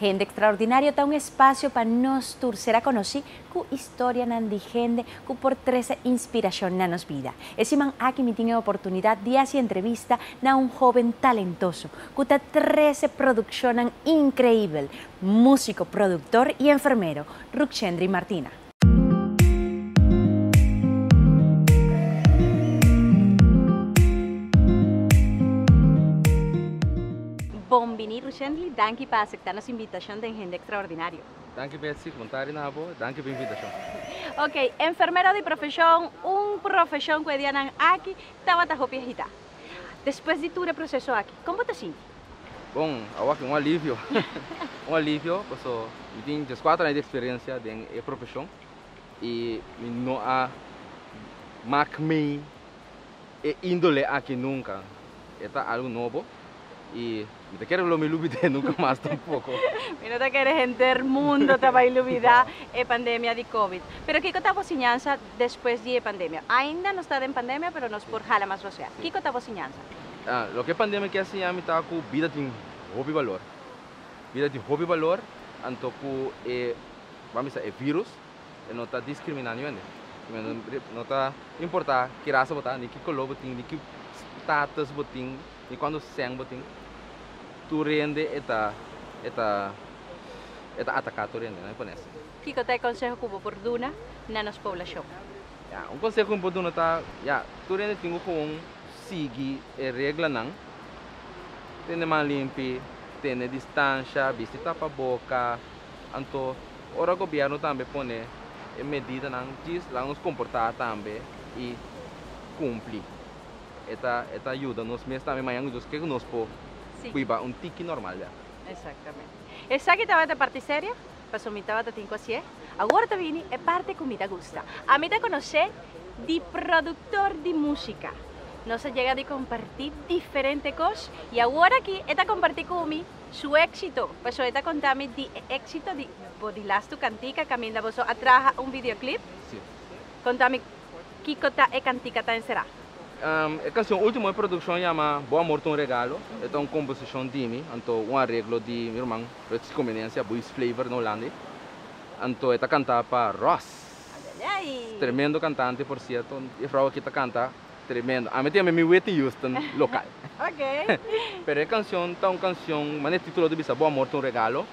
Hende Extraordinario ta un espasio pa nos tur sera konosí ku istorianan di hende ku por trese inspirashon na nos bida. E siman aki mi tin e oportunidat di hasi entrevista na un hóben talentoso ku ta trese produkshonnan inkreibel, músiko, produktor i enfermero, Ruxendry Martina. Bon bini Ruxendly, danki pa aseptá nos invitashon den Hende Extraordinario. Danki Betsy, bon tardi na bo, danki pa e invitashon. Ok, enfermero di profeshon, un profeshon ku e dianan aki tabata hopi agitá. Despues di tur e proseso aki, kon bo ta sinti? Bon, awor aki un alivio, un alivio paso mi tin dieskuater aña di eksperensia den e profeshon i mi no a mak mi e índole aki nunka. E ta algu nobo i mi ta kere lo mi lubid'é nunka mas tampoko. Mi no ta kere henter mundo ta bai lubidá e pandemia di covid. Pero kiko ta bo siñansa despues di e pandemia? Ainda nos ta den pandemia pero nos por hala mas rosea. Kiko ta bo siñansa? Loke e pandemia ke a siña mi ta ku bida tin hopi balor. Bida tin hopi balor anto ku e, ban bisa e virus E no ta diskriminá niun hende. No ta importá ki rasa bo ta, ni ki koló bo tin, ni ki status bo tin, ni kuantu sèn bo tin. Tur hende e ta e ta e ta ataká tur hende, no e pone asina. Kiko ta e konseho ku bo por duna na nos poblashon? Ya, un konseho ku mi por duna ta, ya, tur hende tin ku gewoon sigui e reglanan, tene man limpi, tene distansha, bisti tapaboka, anto Ora gobierno tambe pone e medidanan djis laga nos comporta tambe y cumpli. E ta e ta yuda nos mes tambe mañan cu nos ke cu nos por biba un tiki normal ya. Exactamente. Esaki tabata e parti serio, pasobra mi tabata tin cu hacié. Awor ta bini e parti cu mi ta gusta. Ami ta conoce di productor di musica. Nos a yega di comparti diferente cos y awor aki e ta comparti cu mi Su éxito, pasobra e ta konta mi di e éxito di bo di lastu kantika kaminda boso a traha un videoclip. Sí. Konta mi kiko ta e kantika ta enserá. E kansion último e produkshon yama Bo amor ta un regalo. E ta un komposishon di mi, anto un areglo di mi ruman Rutz Comenencia, Boeis Flavor na Holanda. Anto e ta kantá pa Ross. Ayayay! Tremendo kantante por sierto. E frou aki ta kanta Tremendo. Ami ta yama mi Whitney Houston local. Ok. Pero e cancion ta un cancion, manera e titulo ta bisa, Bo amor ta un regalo.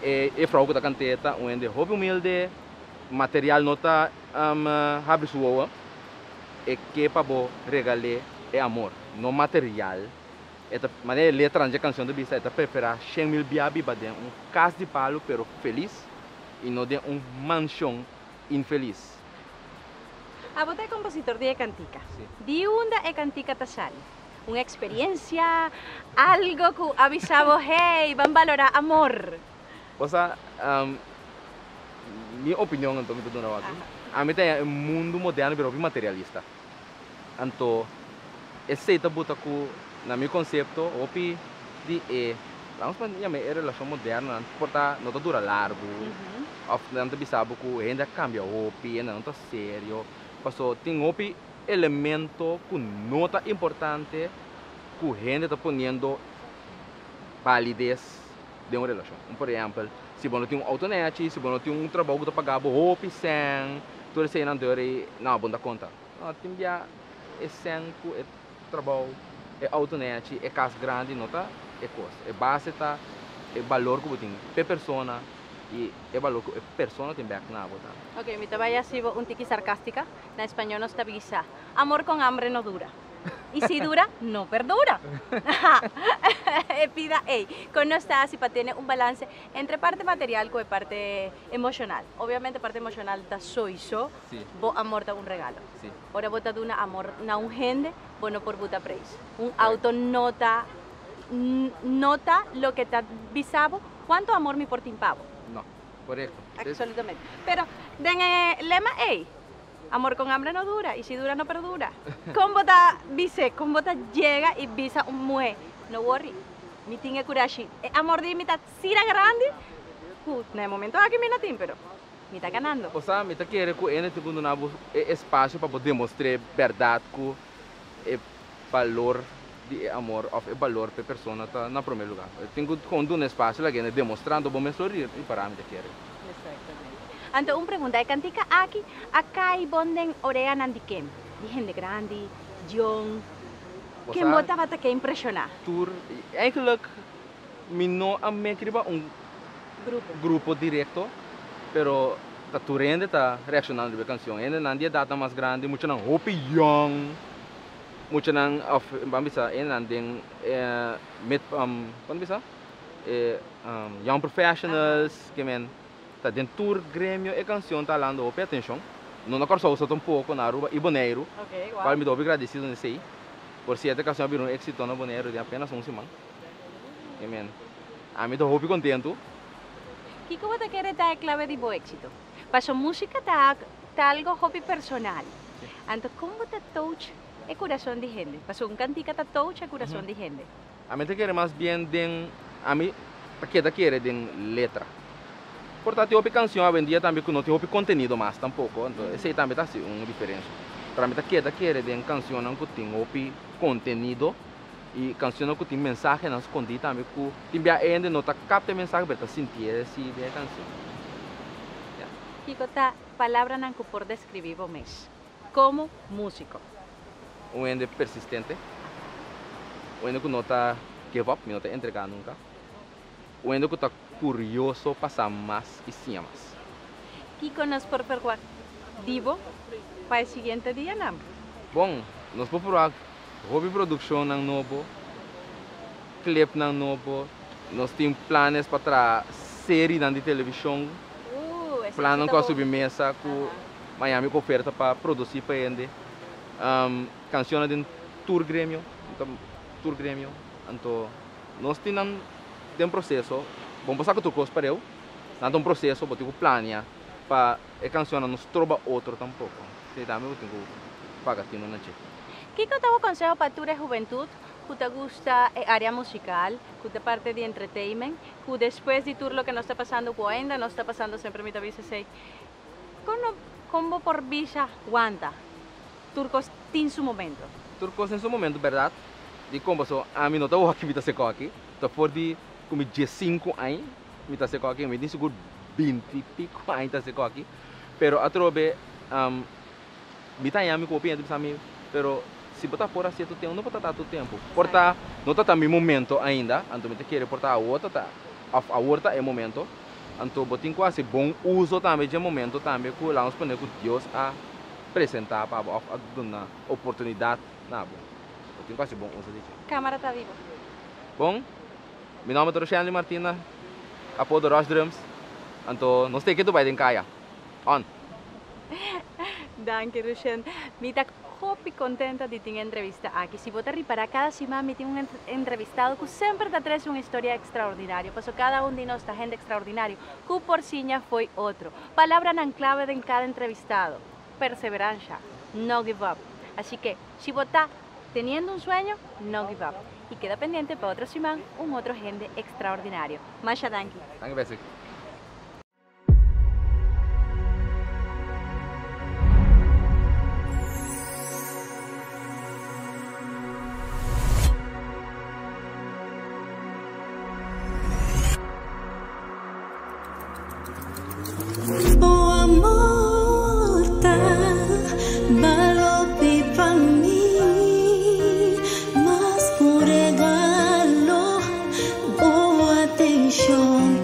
E e vrouw cu ta cant'e ta un hende hopi humilde, material no ta habri su wowo. E ke pa bo regal'e e amor, no material. E ta, manera e letranan dje cancion ta bisa, e ta prefera 100.000 bia biba den un cas di palu pero felis y no den un mansion infelis. Abo ta e kompositor di e kantika. Sí. Di unda e kantika ta sali? Un eksperensia, algo ku a bisa bo, hey, ban balorá amor. Bo sa, mi opinion anto mi ta duna bo aki. Ami ta haña e mundu moderno bira hopi materialista. Anto esei ta buta ku, na mi konsepto, hopi di e, laga nos yama e relashon moderno nan por ta no ta dura largu. Of nan ta bisa bo ku hende a kambia hopi, hende no ta serio. Paso tin hopi elemento ku no ta importante ku hende ta poniendo balides den un relashon. Un por ehèmpel, si bo no tin un outo nèchi, si bo no tin un trabou ku ta paga bo hopi sèn, tur eseinan dor ei, no, bo no ta konta. No, tin bia e sèn ku e trabou, e outo nèchi, e kas grandi no ta e kos. E base ta e balor ku bo tin p'e persona. I e balor ku e persona tin bek na bo tambe. Ok, mi ta bai hasi bo un tiki sarkástika. Na español nos ta bisa, Amor con hambre no dura. I si dura, no perdura. E pida ei. Kon nos ta hasi pa tene un balanse entre parte material ku e parte emoshonal? Obviamente parte emoshonal ta soiso, bo amor ta un regalo. Ora bo ta duna amor na un hende, bo no por buta preis. Un auto no ta no ta loke ta bisa bo Cuanto amor mi por tin pa bo? No, corecto. Absolutamente. Pero den e lema ey, amor con hambre no dura y si dura no perdura. Con bo ta bis'e, con bo ta yega y bisa un muhe, no worry, mi tin e curashi, e amor di mi ta asina grandi cu na e momento aki mi no tin, pero mi ta ganando. Osa, mi ta kere cu ene tin cu duna bo e espacio pa bo demostr'e berdad cu e balor. di e amor òf e balor pa e persona ta na promé lugá. Tin ku kon duna espasio laga hende demostrando bo mes lo ripará mi ta kere. Exactamente. Anto un pregunta, e kantika aki a kai bon den oreanan di ken? Di hende grandi, jong? Bo Ken bo sa tabata ke impreshoná? tur, eigenlijk mi no a mek riba un Grupo. grupo direkto, pero ta tur hende ta reakshonando riba e kanshon. Hendenan di edatnan mas grandi, muchanan hopi yong, muchanan òf ban bisa hendenan den mid, kon ta bisa? E young professionals, ke men ta den tur gremio e kanshon ta halando hopi atenshon. No na Kòrsou so tampoko, na Aruba i Boneiru, kual mi ta hopi gradesido na esei. Por sierto e kanshon a bira un éksito na Boneiru den apenas un siman. Ke men ami ta hopi kontentu. Kiko bo ta kere ta e klave di bo éksito? Paso músika ta ta algo hopi personal. Anto kon bo ta touch e kurason di hende? Paso un kantika ta touch e kurason di hende. Ami ta kere mas bien den, ami ta keda kere den letra. Por ta tin hopi cancion awendia tambe cu no tin hopi contenido mas tampoco, anto esey tambe ta haci un diferencia. Pero ami ta keda kere den cancionnan cu tin hopi contenido y cancionnan cu tin mensahenan scondi tambe cu tin bia e hende no ta capta e mensahe pero ta sintié si den e cancion. Ya. Kico ta palabranan cu por describi bo mes como musico? Un hende persistente, un hende ku no ta give up, mi no ta entregá nunka, un hende ku ta kurioso pa sa mas i siña mas. Kiko nos por ferwagt di bo pa e siguiente dianan? Bon, nos por ferwagt hopi produkshonnan nobo, clipnan nobo, nos tin planes pa traha serinan di televishon, plannan ku a subi mesa ku Miami ku oferta pa produsí pa hende. Cancionnan den tur gremio, tur gremio, anto nos tin nan den proceso, bo no por saca tur cos pareu, nan ta un proceso, bo tin cu plania pa e cancionnan no stroba otro tampoco, esey tambe bo tin cu paga tino na dje. Kico ta bo conseho pa tur e hubentud cu ta gusta e area musical, cu ta parte di entertainment, cu despues di tur loke nos ta pasando cu ainda nos ta pasando semper mi ta bisa esey, Con no con bo por bisa wanta? Tur cos tin su momento. Tur cos tin su momento berdad. Di con paso ami no ta wak mi ta seco aki. Ta for di cu mi diescinco añ mi ta seco aki. Mi tin sigur binti pico añ ta seco aki. Pero atrobe mi ta haña mi cu hopi hende bisa mi pero si bo ta por haci tur tempo no por ta ta tur tempo. Por ta no ta ta mi momento ainda anto mi ta kere por ta awor ta ta of awor ta e momento. Anto bo tin ku hasi bon uso tambe dje momento tambe ku lanos pone ku Dios a presentá pa bo òf a duna oportunidat na bo. Bo tin ku hasi bon uso di dje. Kamara ta di bo. Bon, mi nòmber ta Roshenly Martina, apodo Rosh Drums. Anto nos ta e ketu bai den kaya. On! Danki Rushen. Mi ta hopi contenta di tin e entrevista aki. Si bo ta ripara cada siman mi tin un entrevistado cu semper ta trece un historia extraordinario, paso cada un di nos ta hende extraordinario cu por siña fo'i otro. Palabranan clave den cada entrevistado, perseverancia, no give up. Así que si bo ta teniendo un sueño, no give up. Y keda pendiente pa otro siman un otro hende extraordinario. Masha danki. Danki Betsy. Bo amor ta balopi pa mi mas ku regalo. Bo atenshon.